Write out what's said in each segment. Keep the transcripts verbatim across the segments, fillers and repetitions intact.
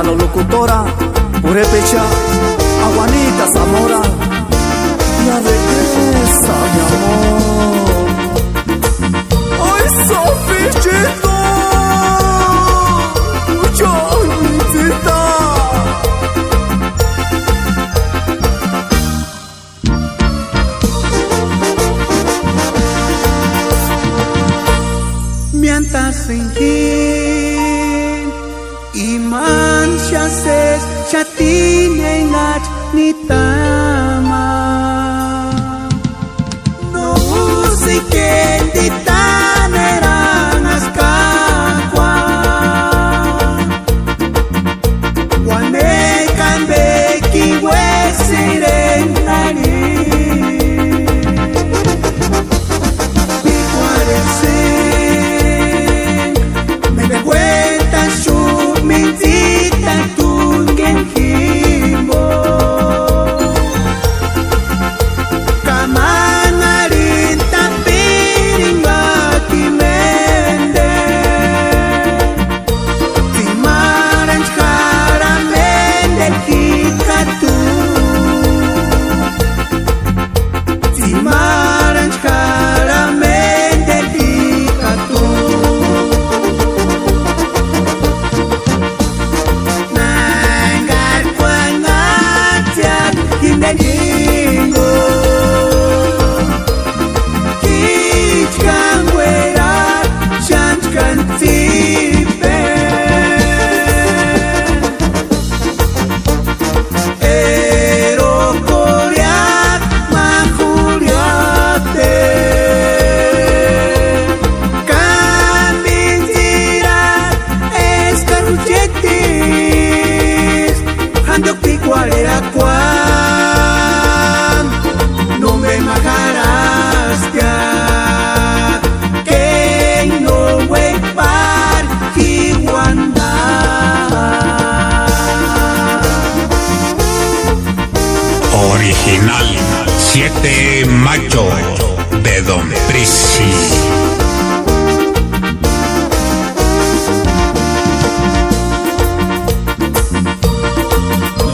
Locutora, purepecha, Aguanita Zamora, ya regresa, mi amor. ¡Ay, Sofichito! ¡Mucho, muchita! Miántasïnki imani xáni sési xatini engachi nitama. No sé quién ditanera naskakua. Uanekani béki uésïrempki nani. P'ikuarhesïnga, ménderu uéntaxupka mintsita túngeni jimbo. Ka máni arhintapiri ingati ménderu. Tsimarhanchkari amendeni jikatu. Tsimarhanchkari amendeni jikatu. Nángarkuanhats'ïa jindeni jingo. Jíchka uéra xántskani tsípeni. Erokorheaka ma jurhiateni. Ka mintsïrhati eskari juchetisï jánduku p'ikuarherakuani. Nómbema jarhasptia, k'éri no uékpari jiuanda. Original siete Macho de Don Prisi.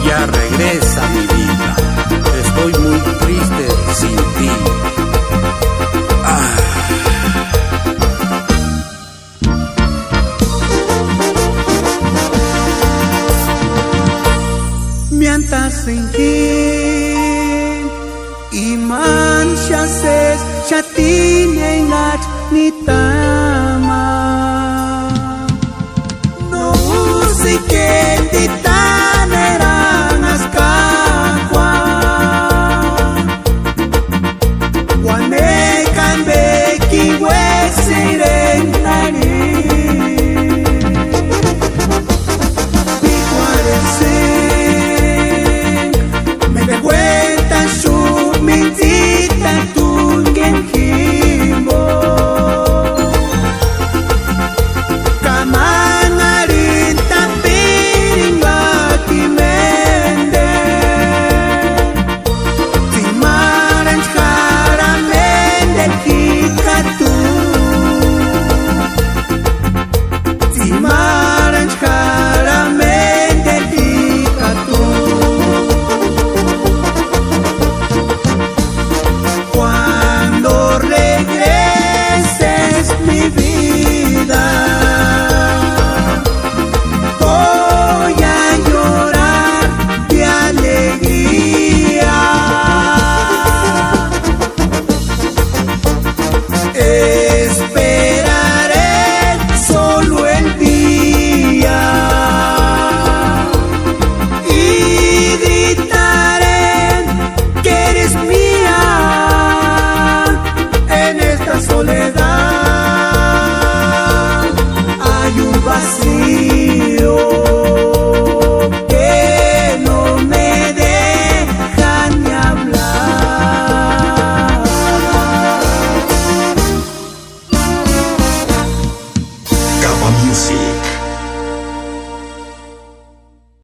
Ya regresa mi vida, estoy muy triste sin ti. Ah. Miántasïnki imani xáni sési xatini engachi nita.